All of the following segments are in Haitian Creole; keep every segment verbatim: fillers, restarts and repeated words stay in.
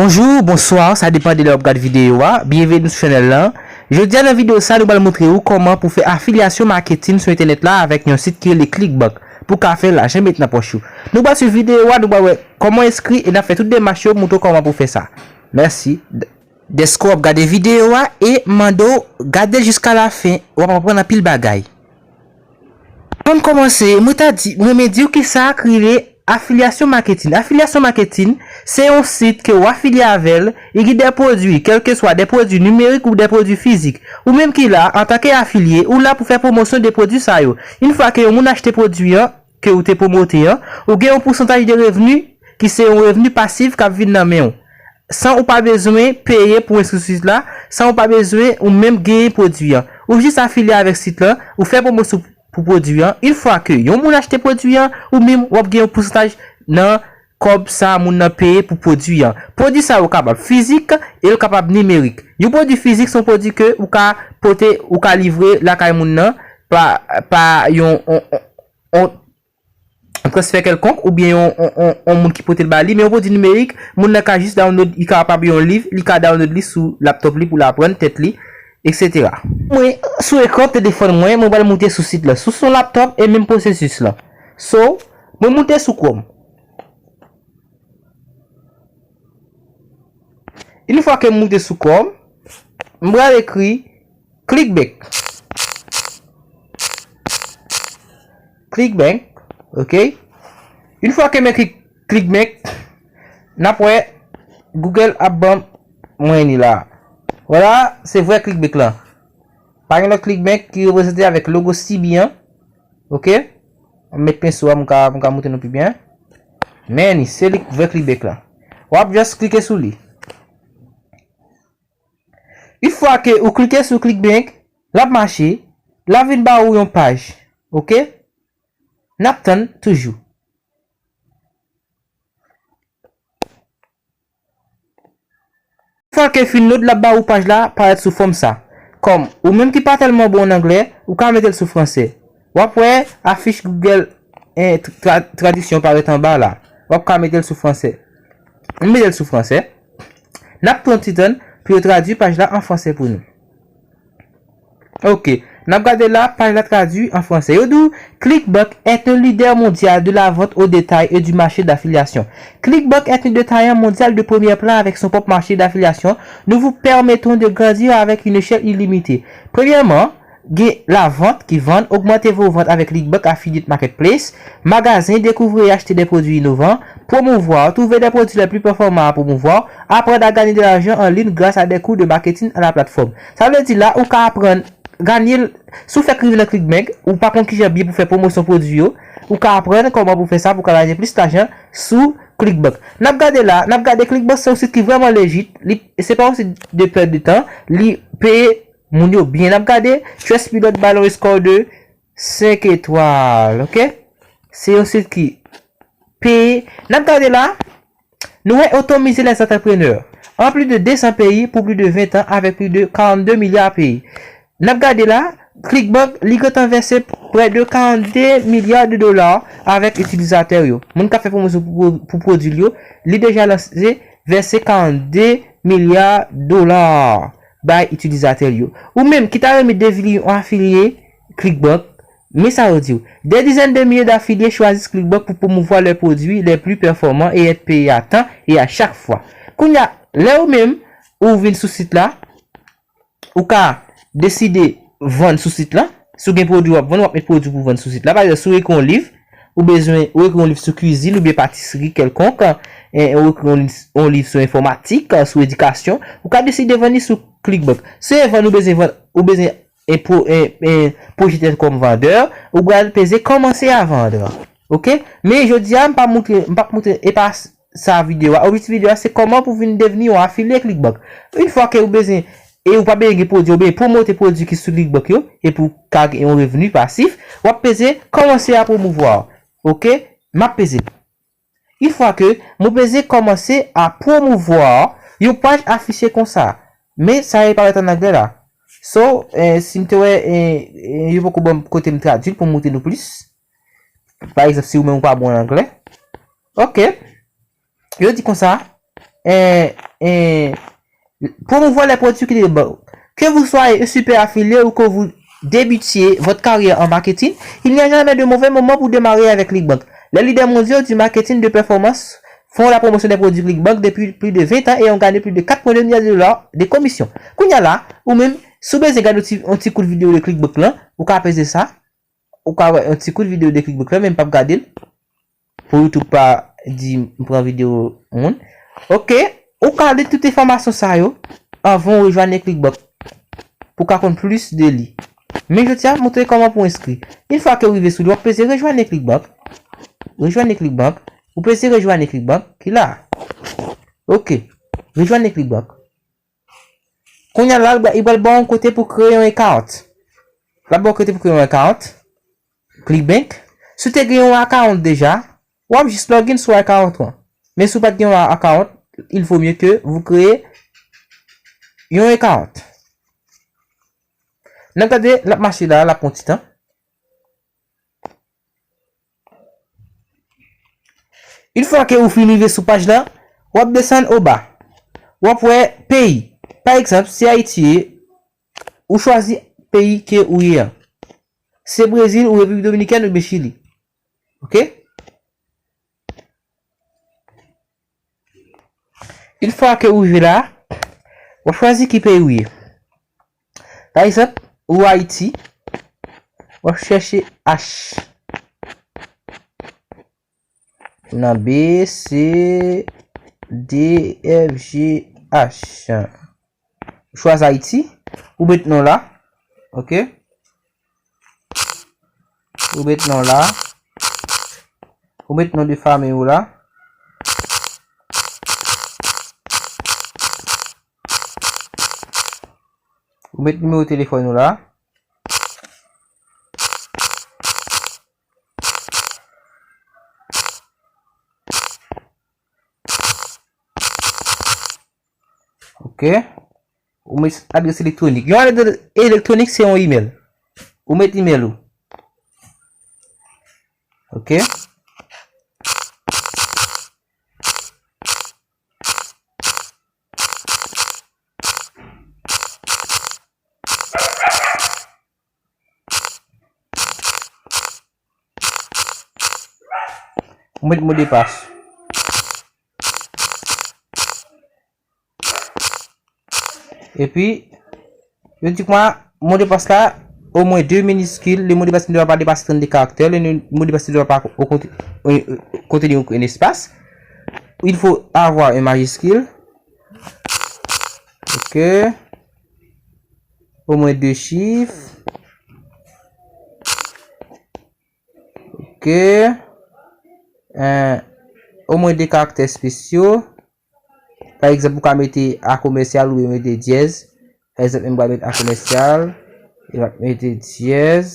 Bonjou, bonswa, sa depann de lè w ap gad videyo a. Byenveni sou chanèl lan. Jodi a nan videyo sa, nou pral montre ou kòman pou fè afilyasyon maketin sou entènèt la avèk yon sit ki rele Clickbank. Pou w ka fè lajan met nan pòch ou. Nou pral swiv videyo a, nou pral wè kòman enskri e n ap fè tout demach yo, montre w kòman pou fè sa. Mèsi d-, dèske w ap gade videyo a e mande w gade l jiska lafen, w ap aprann anpil bagay. Anvan n kòmanse, mwen ta di, mwen renmen di w kisa k rele afilyasyon maketin. Afilyasyon maketin, se yon sit ke w afilye avè l, e gen de pwodui, kèlkeswa de pwodui nimerik ou de pwodui fizik. Ou menm ki la, antanke afilye, ou la pou fè pwomosyon de pwodui sa yo. Yon fwa ke yon moun achte pwodui an, ke ou te pwomote an, ou gen yon pousantaj de revni ki se yon revni pasif k ap vin nan men w, san ou pa bezwen peye pou enskri sou sit la, san ou pa bezwen ou menm genyen pwodui an. Ou jis afilye avèk sit lan, ou fè pwomosyon pou pwodui an. Yon fwa ke yon moun achte pwodui an, ou menm w ap gen yon pousantaj nan kòb sa moun nan peye pou pwodui an. Pwodui sa yo kapab fizik e yo kapab nimerik. Yon pwodui fizik se yon pwodui ke ou ka pote, ou ka livre lakay moun nan pa, pa yon, on, on, on, yon transfè kèlkonk oubyen yon, yon, yon, yon moun ki pote l ba li, men yon pwodui nimerik, moun nan ka jis download, li kapab yon liv, li ka download li sou laptop li pou l aprann tèt li, et cetera. Mwen, sou ekran telefòn mwen, mwen pral moute sou sit la. Sou son laptop, e menm pwosesis la. So, mwen moute sou Chrome. Yon fwa ke m moute sou Chrome, m pral ekri Clickbank. Clickbank, ok. Yon fwa ke m ekri Clickbank, n ap wè Google ap ban mwen li la. Vwala, se vrè Clickbank lan. Pa gen lòt Clickbank ki reprezante avèk logo Sibi an. Ok? M met penso a, m ka, m ka montre nou pi byen. Men li, se li vrè Clickbank lan. W ap just klike sou li. Yon fwa ke ou klike sou Clickbank, l ap mache, l ap vin ba ou yon paj. Ok? N ap tann toujou. Fwa ke fin load, l ap ba ou paj la parèt sou fòm sa. Kòm ou menm ki pa tèlman bon an anglè, ou ka mete l sou fransè. W ap wè afich Google, eh, tra-, tradiksyon parèt anba la. W ap ka mete l sou fransè. M mete l sou fransè. N ap pran ti tan pou yo tradui paj la an fransè pou nou. Ok. N ap gade la, paj la tradui an fransè. Yo di w, Clickbank est un leader mondial de la vente au détail et du marché d'affiliation. Clickbank est un détaillant mondial de premier plan avec son propre marché d'affiliation. Nous vous permettons de grandir avec une échelle illimitée. Premièrement, gen la vente qui vend, augmentez vos ventes avec Clickbank Affiliate Marketplace, magasin, découvrir et acheter des produits innovants, promouvoir, trouver des produits les plus performants à promouvoir, apprendre à gagner de l'argent en ligne grâce à des cours de marketing à la plateforme. Sa vle di la, ou ka aprann ganye l, si w fèk rive nan Clickbank, ou pa konn kijan byen pou fè pwomosyon pwodui yo, ou ka aprann kòman pou fè sa pou w ka ganye plis lajan sou Clickbank. N ap gade la, n ap gade Clickbank se yon sit ki vrèman legit, li, se pa yon sit de pèd de tan, li peye moun yo byen. N ap gade Trust Pilot ba l yon score de senk etwal, ok? Se yon sit ki peye. N ap gade la, nou wè Automiser les entrepreneurs en plus de deux cents pays pour plus de vingt ans avec plus de quarante-deux milliards pays. N ap gade la, Clickbank, li gentan vèse près de quarante-deux milliards de dollars avèk itilizatè yo. Moun k ap fè pwomosyon pou, pou pwodui l yo, li deja lanse vèse quarante-deux milliards dollars bay itilizatè l yo. Ou menm ki ta renmen devni yon afilye Clickbank, men sa yo di w. Des dizaines de milliers d'affiliés choisissent Clickbank pour promouvoir leurs produits les plus performants et être payés à temps et à chaque fois. Kounye a, lè ou menm, ou vin sou sit la, ou ka deside vann sou sit la. Si w gen pwodui w ap vann, w ap met pwodui pou vann sou sit la. Pa egzanp, si w ekri yon liv, ou bezwen, ou ekri yon liv sou kwizin oubyen patisri kèlkonk, e, ou ekri yon liv, yon liv sou enfòmatik, sou edikasyon, ou ka deside vann li sou Clickbank. Se vann ou bezwen vann, ou bezwen en pro-, en, en pwojete kòm vandè, ou pral peze kòmanse a vann. Ok? Men jodi a, m pa montre, m p ap montre, e pa s-, sa videyo a. Objektif videyo a, se kòman pou vin devni yon afilye Clickbank. Yon fwa ke ou bezwen, e ou pa bezwen gen pwodui, ou bezwen pwomote pwodui ki sou Clickbank yo, e pou ka gen yon revni pasif, w ap peze kòmanse a pwomouvwa. Ok? M ap peze. Yon fwa ke mwen peze kòmanse a pwomouvwa, yon paj afiche konsa. Men sa e parèt an anglè la. So, eh, si m te wè, eh, eh, yo poko ban m kote m tradui l pou m montre nou plis. Pa egzanp, si ou menm ou pa bon an anglè. Ok. Yo di konsa, eh, eh, promouvoir les produits ClickBank. Que vous soyez un super affilié ou que vous débutiez votre carrière en marketing, il n'y a jamais de mauvais moment pour démarrer avec ClickBank. Les leaders mondiaux du marketing de performance font la promotion des produits ClickBank depuis plus de vingt ans et ont gagné plus de quatre point deux milliards de dollars de commissions. Kounye a la, ou menm, si w bezwen gade yon ti, yon ti kout videyo de ClickBank lan, ou ka peze sa, ou ka wè yon ti kout videyo de ClickBank lan, men m p ap gade l. Pou YouTube pa di m pran videyo moun. Ok, ou ka li tout enfòmasyon sa yo anvan w rejwenn ClickBank pou w ka konn plis de li. Men jodi a, m montre kòman pou w enskri. Yon fwa ke w rive sou li, w ap peze rejwenn ClickBank. Rejwenn ClickBank. Ou peze rejwenn ClickBank ki la. Ok. Rejwenn ClickBank. Kounye a la, li pral ba w yon kote pou kreye yon account. L ap ba w kote pou kreye yon account. ClickBank. Si w te gen yon account deja, w ap jis login sou account ou an. Men si w pa t gen yon account, il vaut mieux que vous créez yon account. N ap gade, l ap mache la, l ap pran ti tan. Yon fwa ke ou fin rive sou paj la, w ap desann o ba. W ap wè peyi. Pa egzanp, si Ayiti ye, ou chwazi peyi ke ou ye an. Se Brezil ou Repiblik Dominikèn oubyen Chili. Ok? Yon fwa ke ou rive la, w ap chwazi ki peyi ou ye. Pa egzanp, ou Ayiti, w ap chèche H. Nan B, C, D, F, G, H. Chwazi Ayiti, ou met non la. Ok? Ou met non la. Ou met non de fanmi ou la. Ou met nimewo telefòn ou la. Ok. Ou met adrès elektwonik. Yon adrès elektwonik se yon email. Ou met email ou. Ok. Ou met modepas. Epi, yo di kòman modepas la, omwen de miniskil, le mot de passe ne doit pas dépasser trente-deux caractères, le nu- mot de passe ne doit pas au conte- euh, euh, contenir aucun espace. Il faut avoir un majuscule. Ok. Omwen de chif. Ok. Euh, omwen de karaktè espesyal. Pa egzanp, ou ka mete a komèsyal oubyen mete dyèz. Pa egzanp, mwen pral mete a komèsyal, e m ap mete dyèz.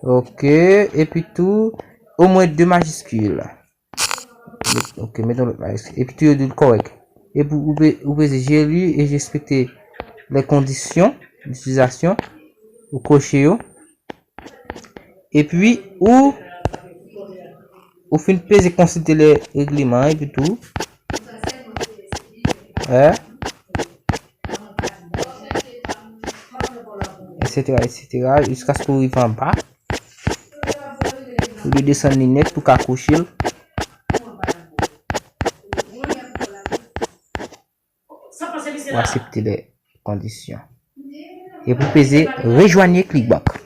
Ok, epi tou, omwen de majiskil. Met- Ok, met yon lòt majiskil. Epi tou, yo di l kòrèk. Epi ou pe- ou peze je li e je respekte les conditions d'utilisation. Ou koche yo. Epi ou, ou fin peze konsilte le regleman epi tou. Hein? Etsetera, etsetera, jiskaske w rive anba. Ou dwe desann li nèt pou ka kouche l. Ou aksepte les conditions. Epi w peze rejwenn ClickBank.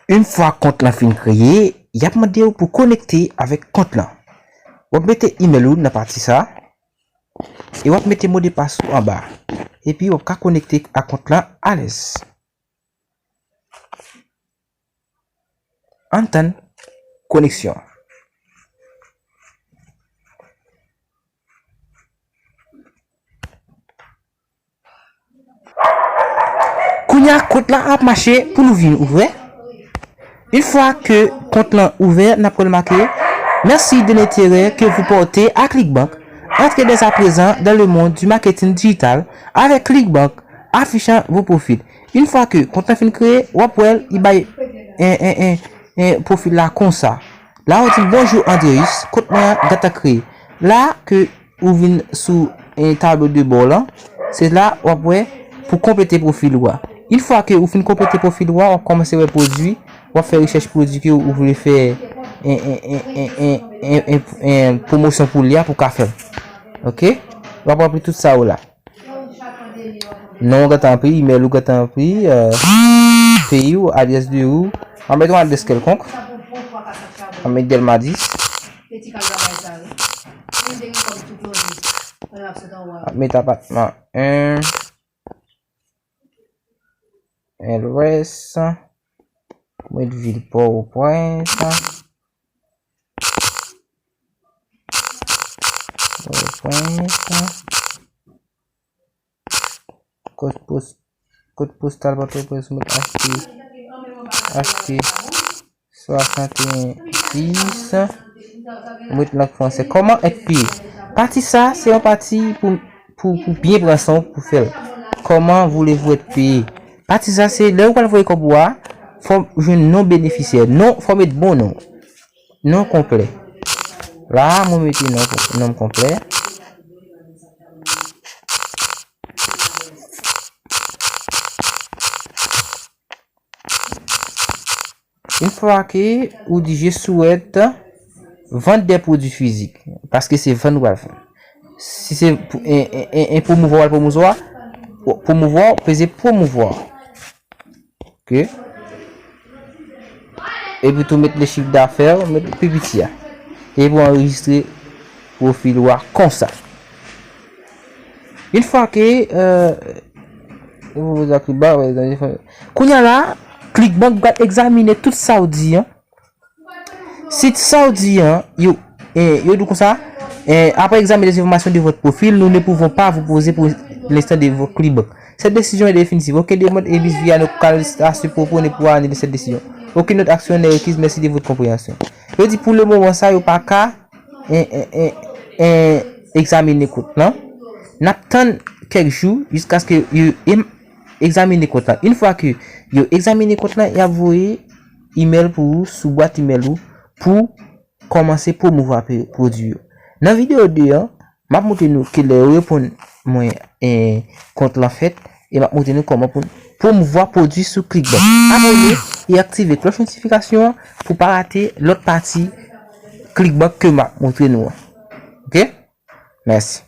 Yon fwa kont lan fin kreye, y ap mande w pou konekte avèk kont lan. W ap mete imèl ou nan pati sa, e w ap mete modepas ou anba. Epi w ap ka konekte ak kont lan alèz. Ann tann koneksyon an. Kounye a, kont la ap mache pou nou vin ouvè. Yon fwa ke kont lan ouvè, n ap wè l make: Merci de l'intérêt que vous portez à Clickbank. Entrez dès à présent dans le monde du marketing digital avec Clickbank, affichant vos profils. Yon fwa ke kont lan fin kreye, w ap wè l, li bay en, en, en, en pwofil la konsa. La, w di l: Bonjour Andreus, kont mwen an gentan kreye. La ke ou vin sou, eh, tablo de bò lan, se la w ap wè pou konplete pwofil ou a. Yon fwa ke ou fin konplete pwofil ou a, w ap kòmanse wè pwodui, w ap fè rechèch pwodui ke ou vle fè en, en, en pwomosyon pou li a pou w ka fè l. Oke? W ap ranpli tout sa yo la. Non w gentan ranpli, imèl ou gentan ranpli, eh, peyi w, adrès de ou. W ap mete yon adrès kèlkonk. W ap mete Dèlma dis. Ap met apatman en, en lwès, met vil Pòtoprens, Pòtoprens, kòd pos-, kòd postal Pòtoprens, met H P, H P swasanteyen dis, ou met lang fransè. Kòman èt peye? Pati sa, se yon pati pou, pou, pou byen pran san w pou fè l. Comment voulez-vous être payé? Pati sa, se lè ou pral voye kòb ou a, fò w jwenn non benefisyè. Non, fò w met bon non. Non konplè. La, mwen mete non, non m konplè. Yon fwa ke ou di: Je souhaite vendre des produits physiques, paske se vann ou pral vann. Si se pou, en, en, en, en pwomouvwa, ou pral pwomouvwa, pwomouvwa, peze pwomouvwa. Oke? Epi tou met le chiffre d'affaires, met pi piti a. Epi ou anrejistre pwofil ou a konsa. Yon fwa ke, eh, kounye a la, Clickbank pral egzamine tout sa w di an. Si sa w di an, yo, eh, yo di w konsa, eh, après examen des informations de votre profil, nous ne pouvons pas vous poser pour l'instant de votre Clickbank. Cette décision est définitive. Aucune demande émise via nos canaux à ce propos ne pourra annuler cette décision. Aucune autre action n'est requise. Merci de votre compréhension. Yo di pou le moman sa, yo pa ka en, en, en, en, egzamine kont lan. N ap tann kèk jou jiskaske yo em-, egzamine kont lan. Yon fwa ke yo egzamine kont lan, y ap voye imèl pou ou sou bwat imèl ou pou kòmanse pwomouvwa pe-, pwodui yo. Nan videyo de an, m ap montre nou kilè yo reponn mwen, eh, kont lan fèt, e m ap montre nou kòman pou n pwomouvwa pwodui sou Clickbank. Abòne e aktive klòch notifikasyon an pou pa rate lòt pati Clickbank ke m ap montre nou an. Oke? Mèsi.